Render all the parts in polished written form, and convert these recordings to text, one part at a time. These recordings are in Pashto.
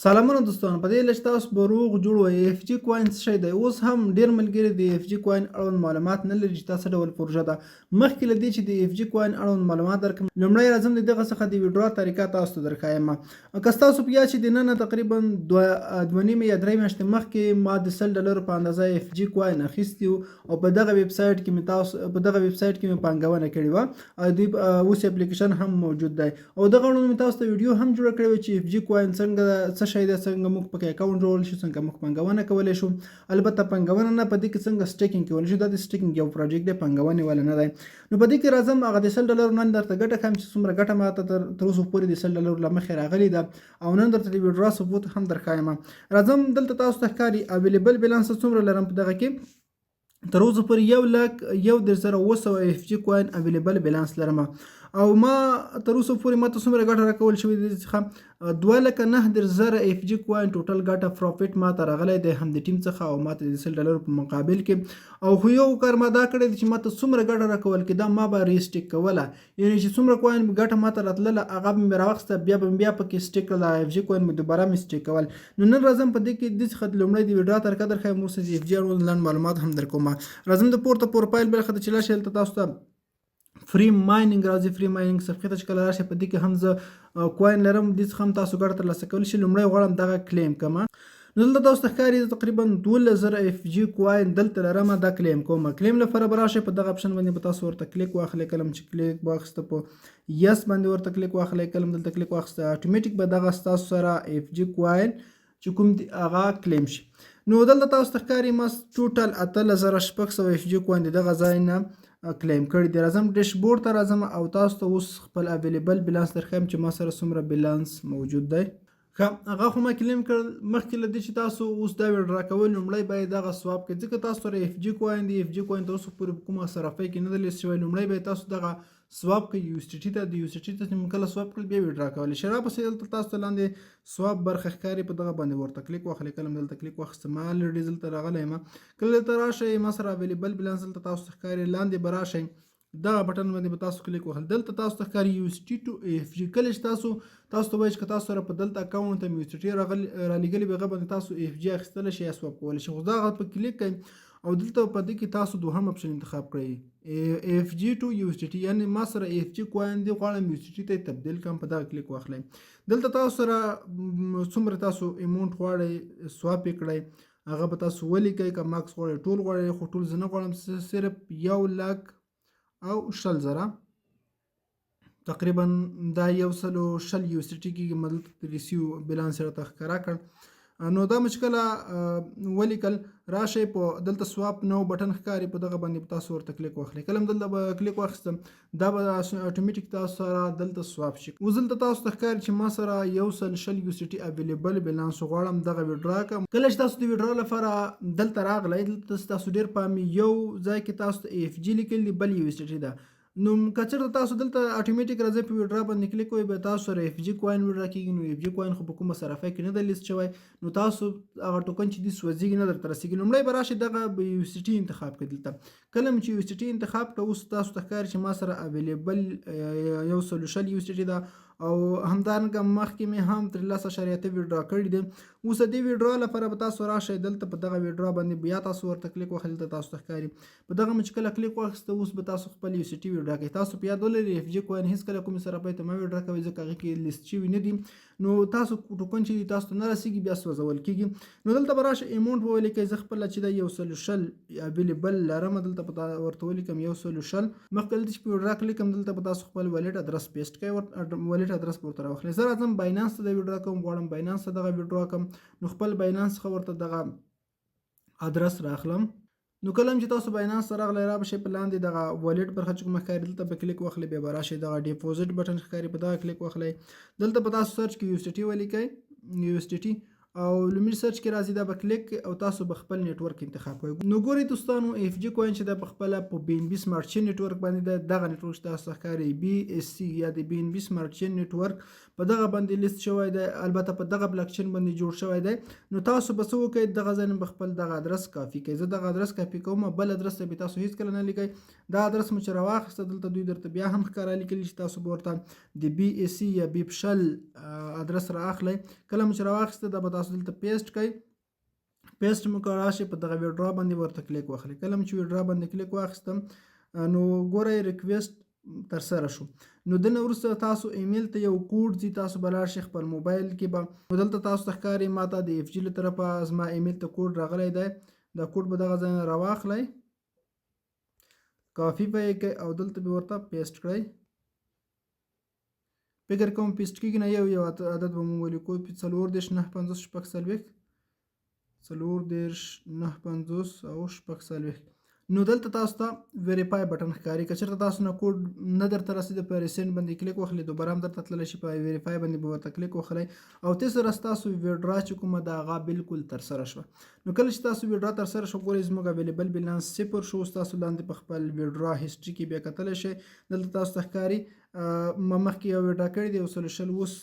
سلامونه دوستانو، په دې هیله چې تاسو به روغ جوړ وئ. اف جي کوین څه شی دی؟ اوس هم ډیر ملګري د اف جي کوین اړوند معلومات نه لري چې دا څه ډول پروژه ده. مخکې له دې چې د اف جي کوین اړوند معلومات درکړم، لومړی راځم د دغه څخه د ویډرا طریقه تاسو ته درښایم. که ستاسو په یاد شي، د نن تقریبا 2.5 یا 3 میاشتې مخکې ما د 100 ډالرو په اندازه اف جي کوین اخیستی او په دغه ویب سایټ کې مې تاسو په دغه ویب سایټ کې مې پانګونه کړې وه. او د اوس اپلیکیشن هم موجود دی او دغه اړوند مې تاسو ته ویډیو هم جوړه کړې وه چې اف جي کوین څنګه ده، څه شی ده، څنګه موږ پکې اکاونټ جوړول شو، څنګه موږ پانګونه کولی شو. البته پانګونه نه، په دې کې څنګه سټیکینګ کولی شو. دا د سټیکینګ یو پروجیکټ دی، پانګونې والا نه دی. نو په دې کې راځم، هغه د 100 ډالرو نن درته ګټه ښیم چې څومره ګټه ماته تر اوسه پورې د 100 ډالرو له مخې راغلې ده او نن درته د ویډرا ثبوت هم درښایم. راځم، دلته تاسو ته ښکاري اویلیبل بیلانس څومره لرم. په دغه کې تر اوسه پورې 1,31,700 اف جي کوین اویلیبل بیلانس لرم او ما تر اوسه پورې ماته څومره ګټه راکول شوې ده څخه 2,39,000 اف جي کوین ټوټل ګټه پروفیټ ما ته راغلی دی هم د ټیم څخه او ماته د 100 ډالرو په مقابل کې. او خو یو کار ما دا کړی دی چې ماته څومره ګټه راکول کېده، ما به ریسټیک کوله، یعنی چې څومره کوین ګټه ماته راتلله، هغه به مې راوخسته، بیا به مې بیا پکې سټیک کړل، اف جي کوین مې دوباره مې سټیک کول. نو نن راځم، په دې کې د څخه لومړی د ویډرا طریقه درښایم، وروسته د اف جي اړوند لنډ معلومات هم درکوم. راځم، د پورته پروفایل برخه ته چې لاړ شئ، دلته تاسو ته فری ماینینګ راځي. فری ماینینګ صفحې ته چې کله راشئ، په دې کې هم زه کوین لرم، دې څخه هم تاسو ګټه ترلاسه کولی شئ. لومړی غواړم دغه کلیم کړم. نو دلته تاسو ته ښکاري تقریبا 12,000 اف جي کوین دلته لرم، دا کلیم کوم. کلیم لپاره به راشئ، په دغه اپشن باندې به تاسو ورته کلیک واخلئ. کله چې کلیک واخیسته، په یس باندې ورته کلیک واخلئ. کله دلته کلیک واخیسته، اتوماتیک به دغه ستاسو سره اف جي کوین چې کوم دی هغه کلیم شي. نو دلته تاسو ته ښکاري ما ټوټل 18,600 اف جي کوین دغه ځای نه کلیم کړی دی. راځم ډیشبورډ ته راځم او تاسو ته اوس خپل اویلیبل بیلانس درښیم چې ما سره څومره بیلانس موجود دی. ښه، هغه خو ما کلیم کړ. مخکې له دې چې تاسو اوس دا ویډرا کوئ، لومړی باید دغه سواپ کړئ، ځکه تاسو سره اف جي کوین دی. اف جي کوین تر اوسه پورې په کومه صرافۍ کې نه دی لیست شوی. لومړی باید تاسو دغه سواپ کړئ یو اس ټي ټي ته. د یو اس ټي ټي ته چې کله سواپ کړل، بیا ویډرا کولی شئ. راپسې دلته تاسو ته لاندې سواپ برخه ښکاري، په دغه باندې ورته کلیک واخلئ. کله مې دلته کلیک واخیسته، ما الریډي دلته راغلی یم. کله دلته راشئ، ما سره اویلیبل بیلانس دلته تاسو ته ښکاري. لاندې به راشئ، دغه بټن باندې به تاسو کلیک وهل. دلته تاسو ته ښکاري یو اس ټي ټو اف جي. کله چې تاسو ته وایي چې تاسو سره په دلته اکاونټ ته یو اس ټي رالیږلي، هغه باندې تاسو اف جي اخیستلی شئ یا سواپ کولی شئ. خو دغه په کلیک کړئ او دلته په دې کې تاسو دوهم اپشن انتخاب کړئ، اف جي ټو یو اس ټي ټي، یعنی ما سره اف جي کوین دی، غواړم یو اس ټي ته تبدیل کړم. په دغه کلیک واخلئ. دلته تاسو سره څومره تاسو اماونټ غواړئ سواپ یې کړئ، هغه به تاسو ولیکئ. که ماکس غواړئ، ټول غواړئ، خو ټول زه نه غواړم، صرف 1,20,000. تقریبا دا 120 یو سی ټي کېږي. ما دلته ریسیو بیلانس راته ښکاره کړ. نو دا مې چې کله ولیکل، راشئ، په دلته سواپ نو بټن ښکاري، په دغه باندې تاسو ورته کلیک واخلئ. کله دلته به کلیک واخیستم، دا به اتوماتیک تاسو سره دلته سواپ شي. اوس دلته تاسو ته ښکاري چې ما سره 120 یو سی ټي اویلیبل بیلانس، غواړم دغه ویډرا کړم. کله چې تاسو د ویډرا لپاره دلته راغلی، دلته تاسو ډیر پام، یو ځای کې تاسو ته اف جی لیکل دي، بل یو سی ټي ده. نو که چېرته تاسو دلته اتوماتیک راځئ، په ویډرا باندې کلیک کوئ، بیا تاسو سره اف جی کوین ویډرا کیږي. نو اف جی کوین خو په کومه صرافۍ کې نه دی لیست شوی، نو تاسو هغه ټوکن چې دی سوځېږي، نه درته رسېږي. لومړی به راشئ، دغه به یو سی ټي انتخاب کړئ. دلته کله مې چې یو سی ټي انتخاب کړه، اوس تاسو ته ښکاري چې ما سره اویلیبل 120 یو سی ټي ده او همدارنګه مخکې مې هم تر 10.8 ویډرا کړی دی. اوس د دې ویډرا لپاره به تاسو راشئ، دلته په دغه ویډرا باندې بیا تاسو ورته کلیک وهئ. دلته تاسو ته ښکاري، په دغه مې چې کله کلیک واخیسته، اوس به تاسو خپل یو سی ټي ویډرا کوئ. تاسو په یاد ولرئ، اف جي کوین هیڅکله کومې صرافۍ ته مه ویډرا کوئ، ځکه هغې کې لیست شوي نه دي، نو تاسو ټوکن چې دي تاسو ته نه رسیږي، بیا سوځول کیږي. نو دلته به راشئ، اماونټ به ولیکئ. زه خپله چې دا 120 اویلیبل لرم، دلته به ورته ولیکم 120. مخکې له دې چې په ویډرا کلیک کوم، دلته به تاسو خپل والیټ ادرس پیسټ کړئ، والیټ ادرس به ورته راوخلئ. زه راځم باینانس ته د ویډرا کوم، غواړم باینانس ته دغه ویډرا کوم، نو خپل باینانس څخه ورته دغه ادرس راخلم. نو کله چې تاسو باینانس ته راغلی، را به شئ، په لاندې دغه والیټ برخه چې کومه ښکاري، دلته به کلیک واخلئ. بیا به راشئ، دغه ډیپوزیټ بټن ښکاري، په دغه کلیک واخلئ. دلته به تاسو سرچ کې یو اس ټي ټي ولیکئ، یو اس ټي ټي، او لومړي سرچ کې راځي، دا به کلیک او تاسو به خپل نتورک انتخاب کړئ. نو ګورئ دوستانو، اف جی کوین چې دا په خپل په بي ان بي سمارټ چین نتورک باندې ده. دغه نتورک چې تاسو ښکاري بي اس سی یا د بي ان بي سمارټ چین نتورک په دغه باندې لیست شوی دی، البته په دغه بلاک چین باندې جوړ شوی دی. نو تاسو به څه وکړئ؟ دغه ځای به خپل دغه ادرس کافي کړئ. زه دغه ادرس کافي کوم، بل ادرس ته به تاسو هیڅ کله نه لیکئ. دا ادرس مو چې راواخیسته، دلته دوی درته بیا هم ښکاره لیکلي چې تاسو به ورته د بي ای سی یا بی 20 ادرس را اخلئ. کله مو چې راواخیسته، دا به تاسو دلته پیسټ کړئ. پیسټ مو که راشي، په دغه ویډرا باندې ورته کلیک واخلئ. کله مو چې ویډرا باندې کلیک واخیستم، نو ګورئ ریکویسټ تر سره شو. نو دنه وروسته تاسو ایمیل ته یو کوډ ځي، تاسو به لاړ شئ خپل موبایل کې به. نو دلته تاسو ته ښکاري، ماته د اف جي له طرفه زما ایمیل ته کوډ راغلی دی. دا کوډ به دغه ځای نه راواخلئ، کافي به یې کړئ او دلته به ورته پیسټ کړئ. فکر کوم پیسټ کېږي نه. یو یو عدد به مونږ ولیکو، 34، 59، 46، 34، 59 او 46. نو دلته تاسو ته ویریفای بټن ښکاري. که چېرته تاسو نه کوډ نه درته رسېده، په ریسنډ باندې کلیک وخلئ، دوباره هم درته تللی شي، په ویریفای باندې به ورته کلیک وخلئ او تاسو سره ستاسو ویډرا چې کومه ده هغه بالکل ترسره شوه. نو کله چې تاسو ویډرا ترسره شو، ګورئ زموږ اویلیبل بیلانس صفر شو. تاسو لاندې په خپل ویډرا هیسټري کې بیا کتلی شئ. دلته تاسو ته ښکاري ما مخکې یو ویډرا کړی دی 120. اوس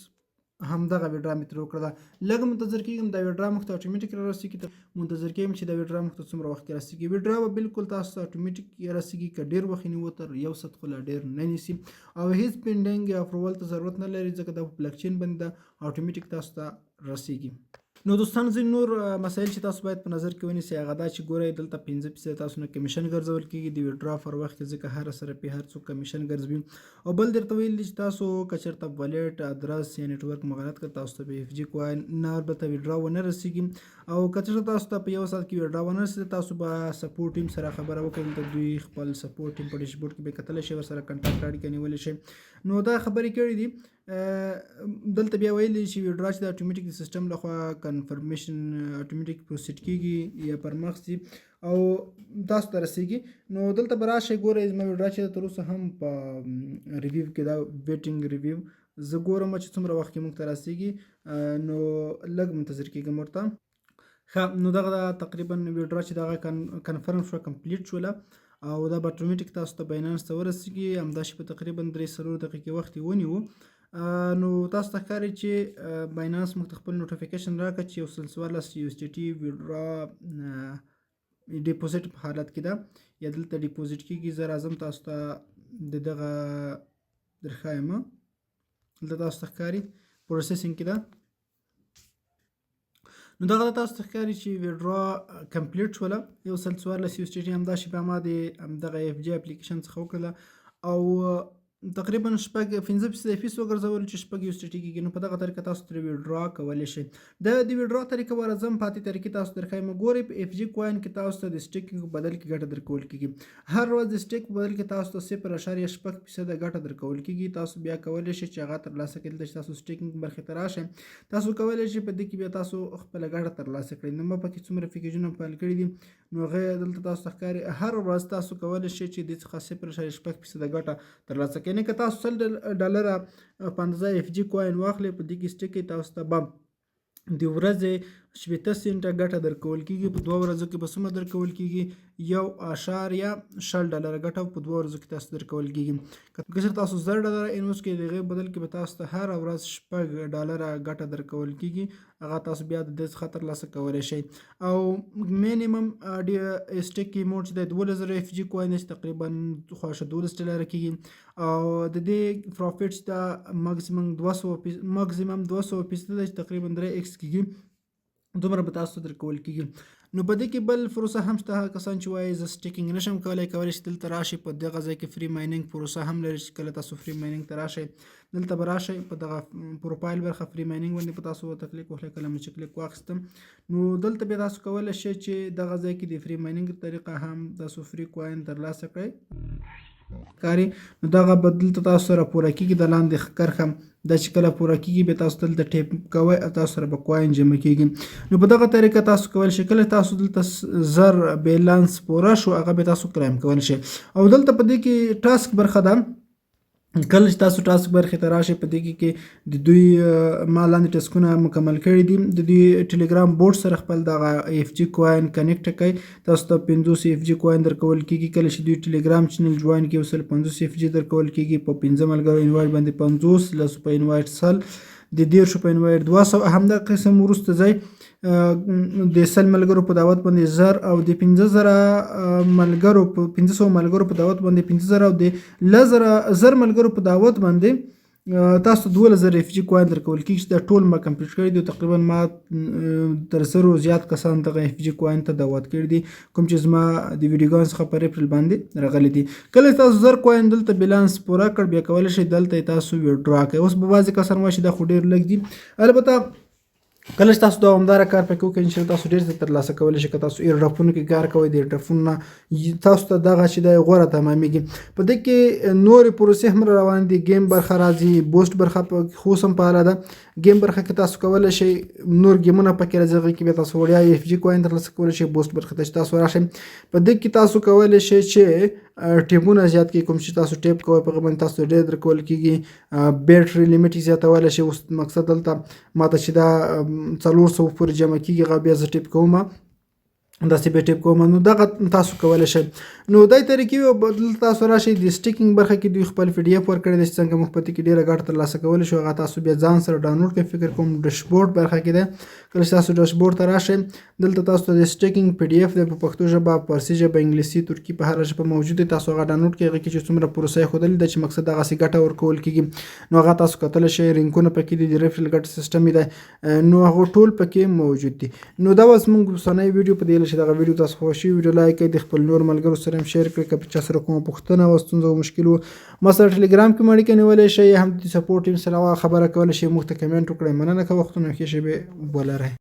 همدغه ویډرا مې ترې وکړه. لږ منتظر کېږم، دا ویډرا موږ ته اتوماتیک را رسېږي. منتظر کېږم چې دا ویډرا موږ ته څومره وخت کې رسېږي. ویډرا به بالکل تاسو ته اتوماتیک رسېږي. که ډېر وخت نیو، تر یو ساعت خو لا ډېر نه نیسي او هیڅ پینډینګ یا اپروول ته ضرورت نه لري، ځکه دا په بلاکچین باندې ده، اتوماتیک تاسو ته رسېږي. نو دوستان، ځینې نور مسایل چې تاسو باید په نظر کې ونیسئ هغه دا چې ګورئ دلته 5% تاسو نه کمیشن ګرځول کېږي د ویډرا پر وخت کې، ځکه هر سره هر څوک کمیشن ګرځوي. او بل درته ویل دي چې تاسو که چېرته والټ ادرس یا نتورک مو غلط کړ، تاسو ته به اف جي کوین نه البته ویډرا ونه رسېږي. او که چېرته تاسو ته په یو ساعت کې ویډرا ونه رسېده، تاسو به سپورټ ټیم سره خبره وکړئ. دلته دوی خپل سپورټ ټیم په ډیشبورډ کې به کتلی شئ، ورسره کنټاکټ اړیکه نیولی شئ. نو دا خبرې کړې دي. دلته بیا ویلي چې ویډرا چې د اتوماتیک د سیستم لخوا کنفرمیشن اتوماتیک پروسیډ کیږي یا پرمخ ځي او تاسو ته رسیږي. نو دلته به راشئ، ګورئ زما ویډرا چې تر اوسه هم په ریویو کې دا، ویټینګ ریویو. زه ګورم چې څومره وخت کې موږ ته رسیږي. نو لږ منتظر کیږم ورته. ښه، نو دغه تقریبا ویډرا چې دغه کنفرم شوه، کمپلیټ شوله او دا به اتوماتیک تاسو ته بایننس ته ورسیږي. همداسې په تقریبا 3-4 دقیقې وخت یې ونیو. نو تاسو ته ښکاري چې بایننس موږ ته خپل نوټیفیکیشن راکړ چې 114 یو اس ډي ټي ویډرا ډیپوزیټ په حالت کې ده یا دلته ډیپوزیټ کیږي. زه راځم تاسو ته د دغه درښایم. دلته تاسو ته ښکاري پروسیسینګ کې ده. نو دغه تاسو ته ښکاري چې ویډرا کمپلیټ شوله، 114 یو ټي. همدا شی به ما د همدغه اف جي اپلیکیشن څخه وکړله او تقریبا 6 5% فیس وګرځول چې 6 یو ټي کېږي. نو په دغه طریقه تاسو ترې ویډرا کولی شئ. د ویډرا طریقه ورځم، پاتې طریقې تاسو درښایم. ګورئ، په اف جي کوین کې تاسو ته د سټیکینګ په بدل کې ګټه درکول کېږي. هر ورځ د سټیک په بدل کې تاسو ته 0.6% ګټه درکول کېږي. تاسو بیا کولی شئ چې هغه ترلاسه کړئ. دلته چې تاسو سټیکینګ برخې ته راشئ، تاسو کولی شئ په دې کې بیا تاسو خپله ګټه ترلاسه کړئ. نو ما پکې څومره پیکیجونه پیل کړي دي، نو هغه دلته تاسو ته ښکاري. هر ورځ تاسو کولی شئ چې دې څخه 0.6% ګټه ترلاسه کړئ. یعنې که تاسو 100 ډالره په اندازه اف جي کوین واخلئ، په دې کې سټیک، تاسو ته به د ورځې 60 سنټه ګټه درکول کېږي. په 2 ورځو کې به څومره درکول کېږي؟ 1.20 ډالره ګټه په 2 ورځو کې تاسو درکول کېږي. که چېرته تاسو 1000 ډالره انویسټ کړئ، د هغې بدل کې به تاسو ته هره ورځ 6 ډالره ګټه درکول کېږي. هغه تاسو بیا د دې څخه ترلاسه کولی شئ. او مینیمم سټیک اماونټ چې دی 12,000 اف جي کوین دی چې تقریبا خواښه 12 ډالره کېږي. او د دې پروفیټ چې دا ماکسیمم 200% دی چې تقریبا 3 ایکس کېږي، دومره به تاسو ته درکول کېږي. نو په دې کې بل پروسه هم شته. هغه کسان چې وایي زه سټیکینګ نشم کولی، کولی شي دلته راشي، په دغه ځای کې فري ماینینګ پروسه هم لري چې کله تاسو فري ماینینګ ته راشئ، دلته به راشئ، په دغه پروفایل برخه فري ماینینګ باندې په تاسو ورته کلیک وکړئ. کله مې چې کلیک واخیستم، نو دلته بیا تاسو کولی شئ چې دغه ځای کې د فري ماینینګ طریقه هم تاسو فري کوین ترلاسه کړئ. ښکاري، نو دغه به دلته تاسو سره پوره کیږي. د لاندې کرښه دا چې کله پوره کیږي، بیا تاسو دلته ټیپ کوئ او تاسو سره به کوین جمع کیږي. نو په دغه طریقه تاسو کولی شئ، کله تاسو دلته 1000 بیلانس پوره شو، هغه به تاسو کلایم کولی شئ. او دلته په دې کې ټاسک برخه ده. کله چې تاسو task برخې ته راشئ، په دې کې د دوی ما لاندې ټسکونه مکمل کړي دي. د دوی ټلګرام بورډ سره خپل دغه اف جي کوین connect کړئ، تاسو ته 50 اف جي کوین درکول کیږي. کله چې دوی ټلګرام channel join کړي، 150 اف جي درکول کیږي. په 5 ملګرو invite باندې 50، 10 په invite 100، د 30 په invite 200. همدا قسم وروسته ځای د 100 ملګرو په دعوت باندې 1000 او د 5000 ملګرو په 500 ملګرو په دعوت باندې 5000 او د 10,000 ملګرو په دعوت باندې تاسو 12,000 اف جي coin درکول کیږي، چې دا ټول ما complete کړی دي. تقریبا ما تر 1000 زیات کسان دغه اف جي coin ته دعوت کړی دي، کوم چې زما د ویډیوګانو څخه په referral باندې راغلي دي. کله تاسو 1000 coin دلته بیلانس پوره کړ، بیا کولی شئ دلته تاسو withdraw کړئ. اوس به بعضې کسان وایي چې دا خو ډېر لږ دي. البته کله چې تاسو دوامداره کار پکې وکړئ، انشاءالله تاسو ډېر څه ترلاسه کولی شئ. که تاسو airdrop ونو کې کار کوئ، د airdrop ونو نه تاسو ته دغه چې دی غوره تمامېږي. په دې کې نورې پروسې هم روان دي. game برخه راځي، boost برخه خو اوس هم فعاله ده. game برخه کې تاسو کولی شئ نور game ونه پکې راځي، هغې کې بیا تاسو وړیا اف جي coin ترلاسه کولی شئ. boost برخه ته چې تاسو راشئ، په دې کې تاسو کولی شئ چې tap ونه زیات کړئ. کوم چې تاسو tap کوئ، په هغه باندې تاسو ډېر درکول کېږي. battery limit یې زیاتولی شئ. اوس مقصد دلته ماته چې دا 400 پورې جمع کېږي، هغه بیا زه tap کوم، داسې بیا tap کوم. نو دغه تاسو کولی شئ. نو دای طریقې دلته تاسو راشئ، د staking برخه کې دوی خپل پي ډي اف ورکړی دی چې څنګه موږ په دې کې ډېره ګټه ترلاسه کولی شو. هغه تاسو بیا ځان سره ډاونلوډ کړئ. فکر کوم dashboard برخه کې دی. کله چې تاسو dashboard ته راشئ، دلته تاسو ته د staking پي ډي اف دی. په پښتو ژبه، فارسي ژبه، انګلیسي، ترکي، په هره ژبه موجود دی. تاسو هغه ډاونلوډ کړئ. هغه کې چې څومره پروسه یې ښودلې ده چې مقصد دغسې ګټه ورکول کېږي، نو هغه تاسو کتلی شئ. رینکونه پکې دي، د referral ګټه سیستم یې دی، نو هغه ټول پکې موجود دي. نو دا اوس موږ اوسنۍ ویډیو. په دې هیله چې دغه ویډیو تاسو خوښ شي، ویډیو like کړئ، د خپل نور ملګرو سره هم share کړئ. که په چا سره کومه پوښتنه او ستونزه او مشکل وو، ما سره ټلګرام کې اړیکه نیولی شئ، هم د support team سره خبره کولی شئ، موږ ته comment وکړئ. مننه، که وختونه ښې شېبې ولرئ.